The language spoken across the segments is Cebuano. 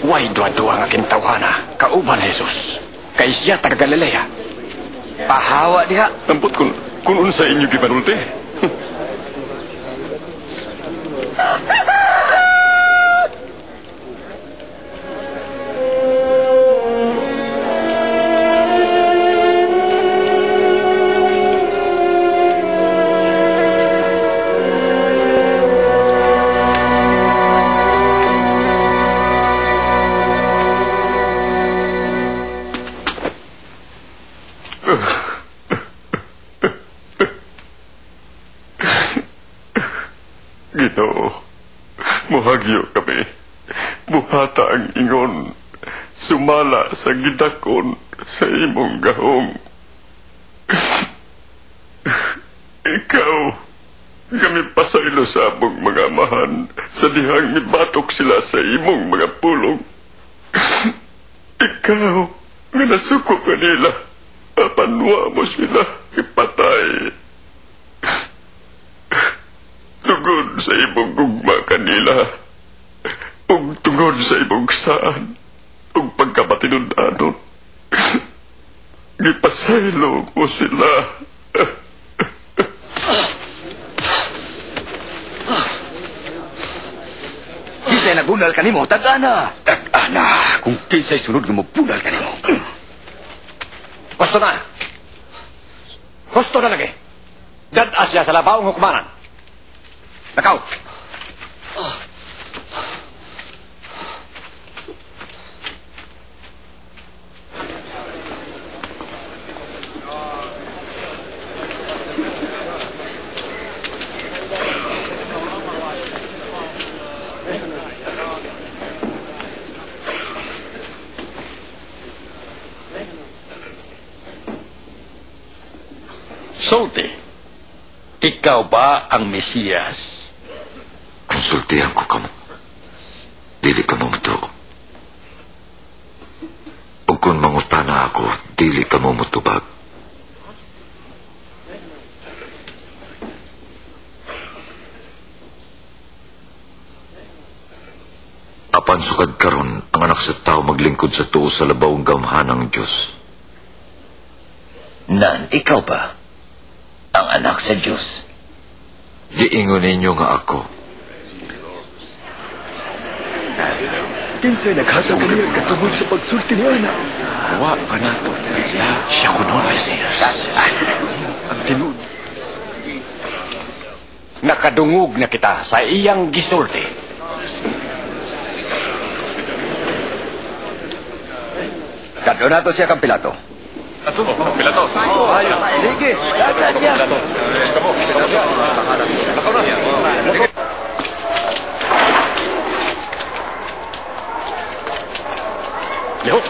Way duwa-duwa nga kintawhana, kauban ni Jesus. Kay siya taga Galilea. Pahawa diha. Ambot kun unsa inyo gipanulti. Ginoo, muhagyo kami. Buhata ang ingon, sumala sa gidakon sa imong gahom. Ikaw, kami pasaylo sa among mga amahan, sa dihang mibatok sila sa imong mga pulong. Ikaw, nga nasuko kanila, apanwa mo sila, ipatay. Tungod sa imong gugma kanila, ug tungod sa imong saan, ug pagkapatinud-anon, gipasaylo mo sila. Kinsay nagunal kanimo, tag-ana. Tag-ana, kung kinsay sunod nga mobunal kanimo. Gusto na. Gusto na lagi. Dad-a siya sa labaong hukmanan. Nakaw! Sulti, ikaw ba ang Mesiyas? Konsultihan ko kamo. Dili ka mo mutuo. Ug kung mangutana ako, dili ka mo mutubag. Apan sukad karon ang anak sa tao maglingkod sa tuo sa labawng gamhanang Dios. Nan, ikaw ba ang anak sa Dios? Giingon ninyo nga ako. Kinsay naghatag niya katungod sa pagsulti ni Ana. Wa pa nato. Siya kuno Mesiyas. Ang tinuod. Nakadungog na kita sa iyang gisulti. Kadto nato siya kang Pilato. Pilato. Sige, dada siya. Lihok.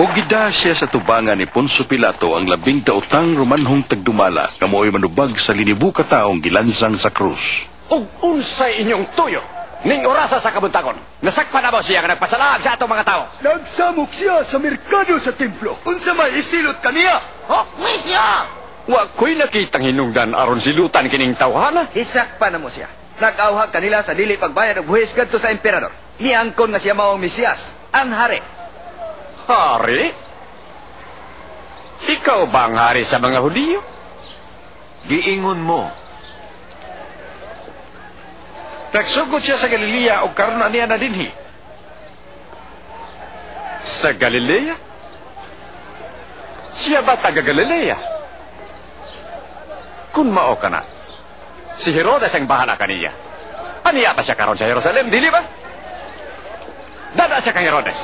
Ug gida siya sa tubangan ni Poncio Pilato ang labing daotang Romanhong tagdumala kamoy manubag sa linibu ka taong gilansang sa krus. Ug unsay inyong tuyo ning orasa sa kabuntagon? Nasakpan na ba siya nga nagpasalaag sa atong mga tao? Nagsamok siya sa merkado sa templo. Unsa may isilot kaniya? Hokmi siya! Wa ko'y nakitang hinungdan aron silutan kining tawhana. Hisakpan na mo siya. Nag-awhag kanila sa dili pagbayad og buhis kadto sa emperador. Niangkon nga siya mao ang Mesiyas, ang hari. Hari? Ikaw ba ang hari sa mga Hudiyo? Giingon mo. Nagsugod siya sa Galilea ug karon aniya na dinhi. Sa Galilea? Siya ba taga Galilea? Kung mao ka na, si Herodes ang bahala kaniya. Aniya pa siya karon sa Jerusalem, dili ba? Dada siya kang Herodes.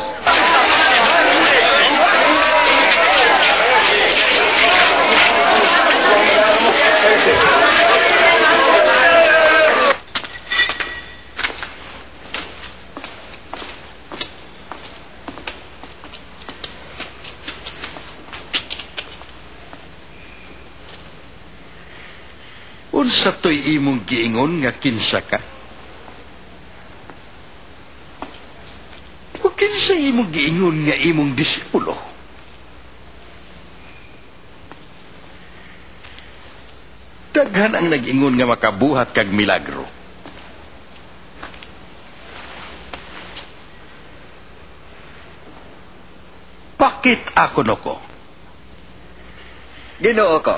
Unsa to'y imong giingon nga kinsa ka? O kinsa imong giingon nga imong disipulo? Daghan ang nag-ingon nga makabuhat kag milagro. Bakit ako noko? Ginoo ko.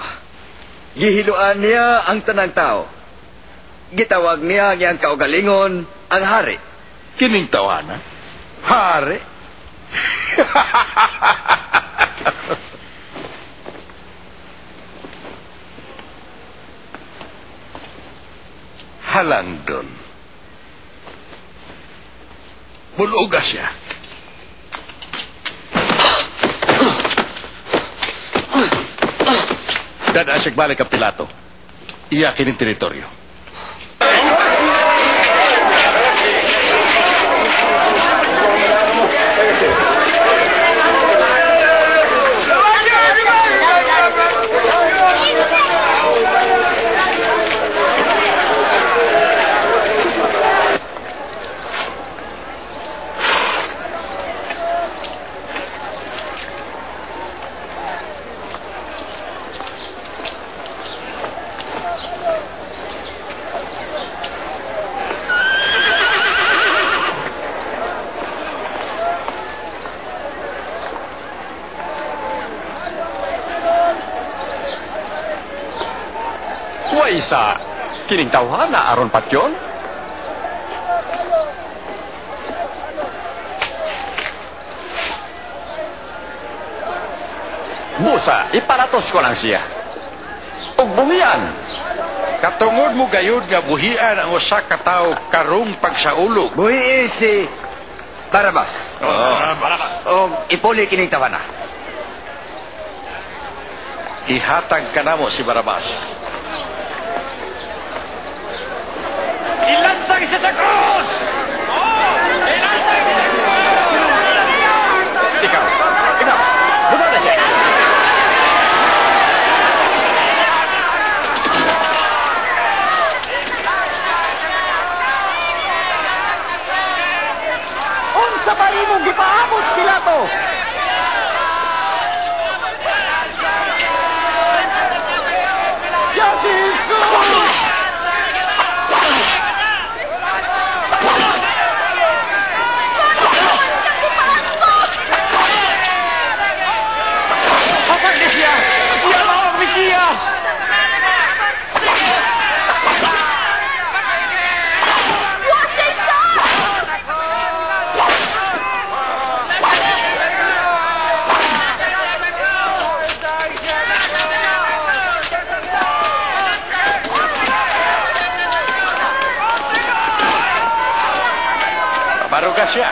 Gihiluan niya ang tanang tao. Gitawag niya ang iyang kaugalingon, ang hari. Kining tawana? Hari? Halang doon. Buluga siya. Dada siya balik ang Pilato. Iya kining teritoryo. Isa, kining tawhana aron patyon? Busa, ipalatos ko lang siya. Ug buhian. Katungod mo gayud nga buhian ang usa ka tawo karong pagsaulog. Buhi si Barabas. Oh. Barabas. Og ipuli kining tawhana. Ihatag kanamo si Barabas. Ilansang siya sa krus! Oh! Ilansang siya sa krus! Ikaw! Ikaw! Buta na siya! Unsa pa imong gipaamot, Pilato? Ya si Jesus! Mesías! Baruga siya.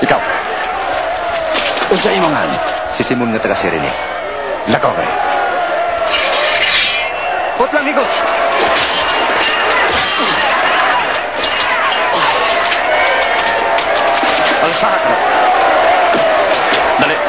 Ikaw. Unsa imong ngalan? Si Simon nga taga Sirene. Lakaw kay. Putlang higot. Alsa ka. Dali.